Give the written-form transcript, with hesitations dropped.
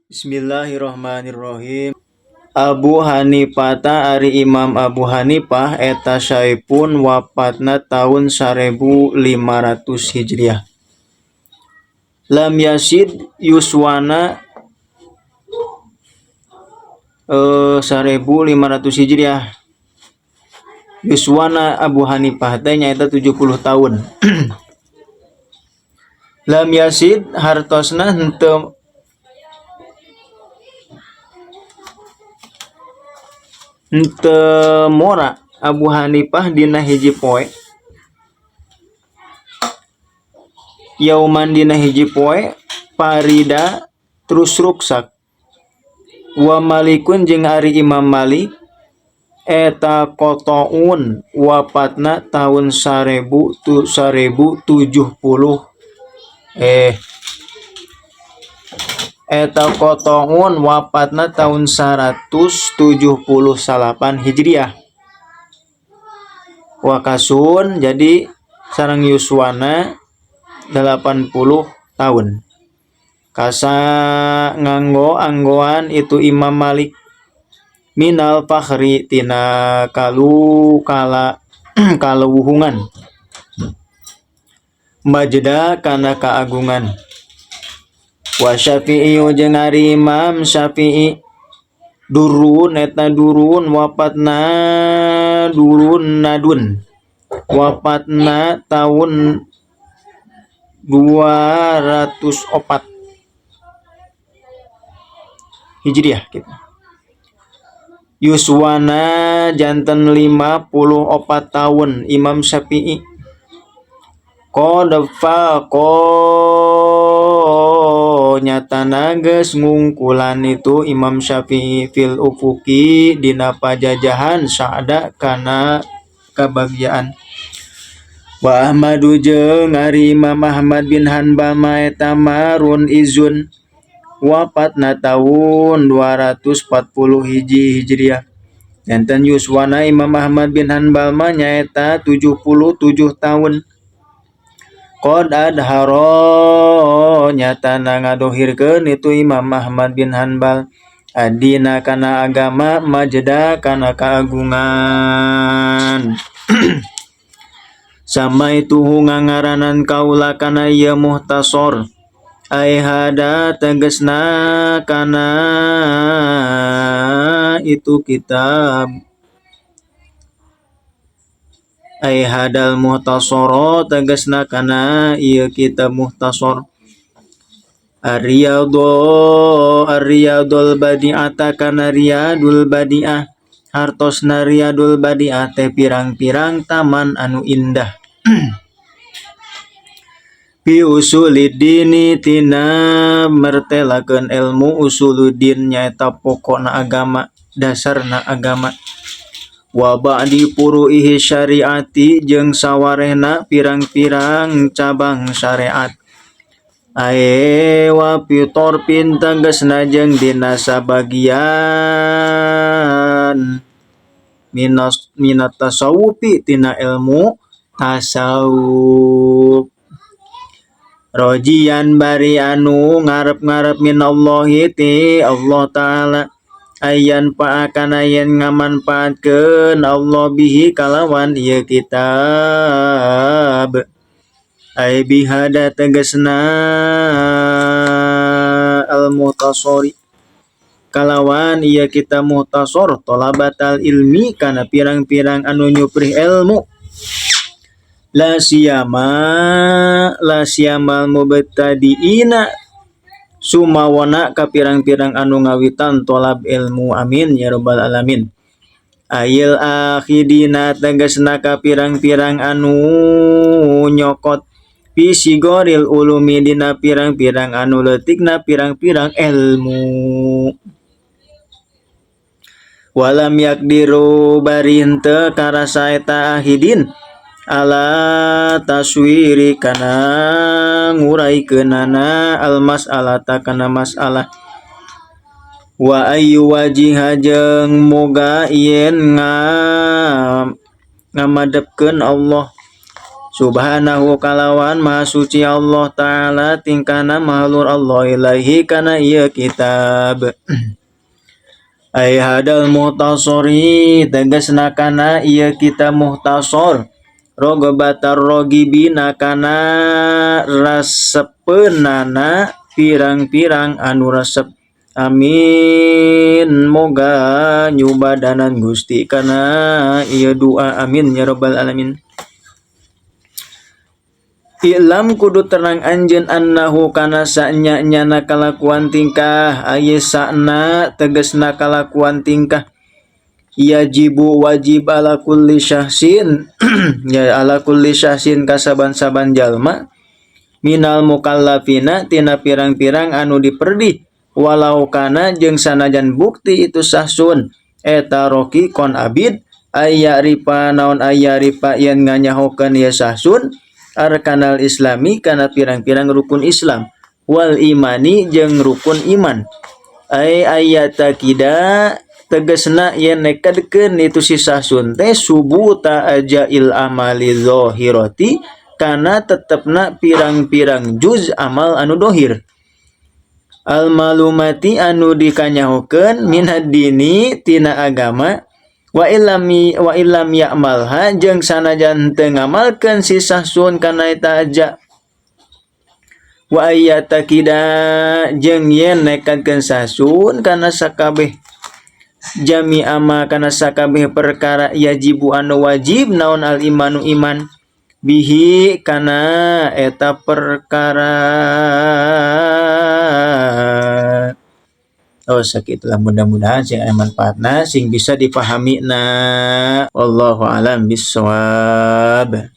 Bismillahirrahmanirrahim. Abu Hanifata ari Imam Abu Hanifah eta saepun wafatna tahun 1500 Hijriah. Lam yasid yuswana 1500 Hijriah. Yuswana Abu Hanifah teh nyaeta 70 tahun. Lam yasid hartosna henteu henteu mora Abu Hanifah dina hiji poe. Yauman dina hiji poe parida terus ruksak. Wa Malikun jeung ari Imam Malik eta kotoun wafatna tahun 1070 eta kotoun wafatna tahun 178 Hijriah. Wakasun jadi sareng yuswana 80 tahun. Kasa nganggo anggoan itu Imam Malik minal fakhri tina kalu kala kalewuhungan majda kana keagungan. Wa Syafi'i jeung ari Imam Syafi'i durun eta durun wafatna durun nadun wafatna tahun 204 Hijriah gitu. Yuswana janten 54 tahun Imam Syafi'i. Qad faqa nyatana geus ngungkulan itu Imam Syafi'i fil ufuqi dina pajajahan sa'da kana kabagjaan. Wa Ahmadu jeung ari Imam Ahmad bin Hanbal ma eta marun izun wafatna tahun 240 hiji Hijriah. Janten yuswana Imam Ahmad bin Hanbal mah nyaeta 77 tahun. Qad adhara nyatana ngadohirkeun itu Imam Ahmad bin Hanbal adina kana agama majda kana keagungan. Sama itu ngangaranan kaula kana ieu muhtasor ai hada tegasna kana itu kitab ai hadal muhtasara tegasna kana ieu kitab muhtasar. Ar-riyadul badi'ata kana riyadul badi'ah hartosna riyadul badi'ah teh pirang-pirang taman anu indah. Bi usulidini tina mertelakeun ilmu usuluddin nyaeta pokona agama dasarna agama. Wa ba'di furu'ihi syariati jeung sawarehna pirang-pirang cabang syariat. Ae wa fitorpin tegasna jeung dina sabagian minat tasawufi tina ilmu tasawuf. Rojian bari anu ngarep-ngarep minallahi ti Allah Ta'ala ayan paakan ayan ngamanfaatkeun Allah bihi kalawan ieu kitab. Ai bihada tegasna al-muhtasori kalawan ieu kitab muhtasor tolabatal ilmi kana pirang-pirang anu nyuprih ilmu. La siyamal mubtadiina sumawana ka pirang-pirang anu ngawitan tolab ilmu amin ya rabbal alamin. Ayil akhidina tegasna ka pirang-pirang anu nyokot fi sigoril ulumi dina pirang-pirang anu leutikna pirang-pirang ilmu. Walam yakdiru bari henteu karasa eta ahidin ala taswiri kana nguraikeunana al mas'alata kana masalah. Wa ayu wajiha jeung moga yen ngamadepkeun Allah Subhanahu kalawan maha suci Allah Ta'ala, tingkahna maha luhur Allah, ilaihi kana ieu kitab. Ay hadal muhtasori, tegasna kana ieu kitab muhtasor, rogobatar rogibina kana resepeunana pirang-pirang anu resep. Amin, moga nyubadanan Gusti kana ieu doa, amin ya rabbal alamin. I'lam, kudu terang anjeun, annahu kana sanya-nyana kalakuan tingkah, aya sakna tegasna kalakuan tingkah, yajibu wajib, ala kulli syahsin ya, ala kulli syahsin kasaban-saban jalma, minal mukallafina tina pirang-pirang anu diperdih, walau kana jeung sanajan bukti itu sahsun eta roqiqon abid, aya ripa naon, aya ripa yen nganyahokeun ieu sahsun, arkanal islami kana pirang-pirang rukun Islam, wal imani jeung rukun iman, ay aya'taqida tegasna yen nekadkeun itu si sahsun teh, subuta ajzail amali zahirati kana tetepna pirang-pirang juz amal anu dohir, al malumati anu dikanyahokeun, minad dini tina agama, wa illam ya'malha jeung sanajan teu ngamalkeun si sahsun kana eta aja, wa ayya'taqida jeung yen nekadkeun sahsun kana sakabeh, jami ama kana sakabeh perkara, yajibu anu wajib naon al imanu iman, bihi kana eta perkara. Oh, sakitulah, mudah-mudahan sing aya manfaatna, sing bisa dipahami na. Wallahu alam bissawab.